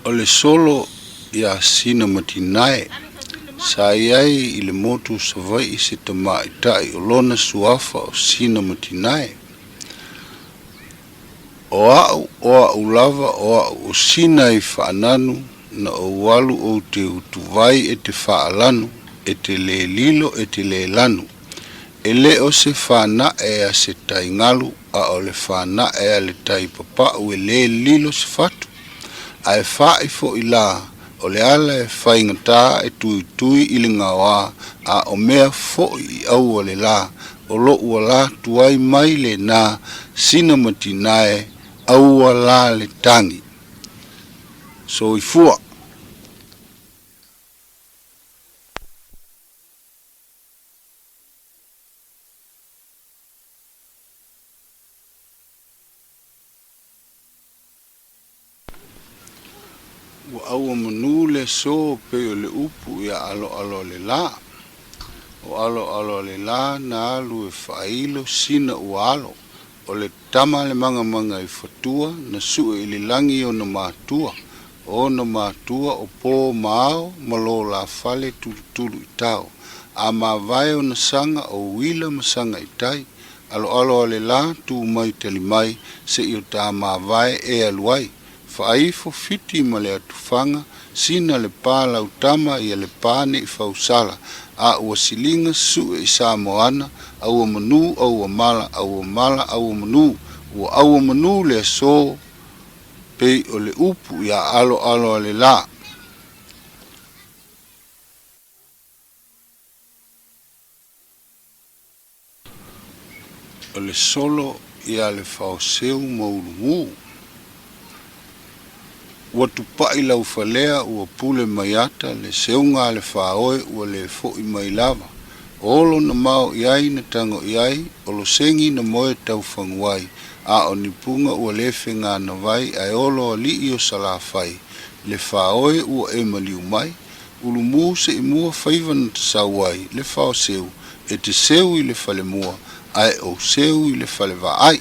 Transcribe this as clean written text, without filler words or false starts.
O le solo iā Sina ma Tinae, sa i ai i le motu o Savaii se tamaitai o lona suafa o Sina ma Tinae. O a'u, o a'u lava, o a'u o Sina i Faananu, na ou alu ou te utuvai e te faalanu, e te lē lilo e te lē lanu. E le o se fanae a se tai galu, a o le fanae a le tai papau e lē lilo se fatu. Ae fa'i fo'i lā, o le ala e faigata e tuitui i le gaoā, a o mea fo'i i aua le lā, o lo'u ala tuai mai lenā, sina ma tinā e, aua lā le tagi. Soifua. Ua ʻauamanu le aso pei o le upu iā ʻAloʻalo a le lā. ʻO ʻAloʻalo a le lā na alu e faailo sina ua alo. ʻO le tama a le mangamanga i fatua na suʻe i le lagi ona matua. O ona matua o pō ma ao ma lō lāfale tulutulu i tao. A mavae ona saga o uila ma saga i tai. Aloalo a le lā, tu mai tali mai, se i o ta mavae e alu ai. Faaifo Fiti ma le atufaga, sina le pa lau tama ia le pa ne i fausala, a ua siliga suʻe i Samoana, a ua manu a ua mala, a ua mala a ua manu, ua aua manu le aso pei o le upu iā aloalo a le lā. O le solo iā Lefaoseu ma Ulumu. Ua tupaʻi lau falea ua pule mai ata le seuga a le faoe ua le foʻi mai lava. O olo na mao i ai na tago i ai, o losegi na moe tau fagu ai, a o ni puga ua le feganawai ae olo alii o Salafai, le faoe ua e maliu mai. Ulumu se i mua faiva na tasau ai, Lefaoseu, e te seu i le falemua, ae ou seu i le falevaai.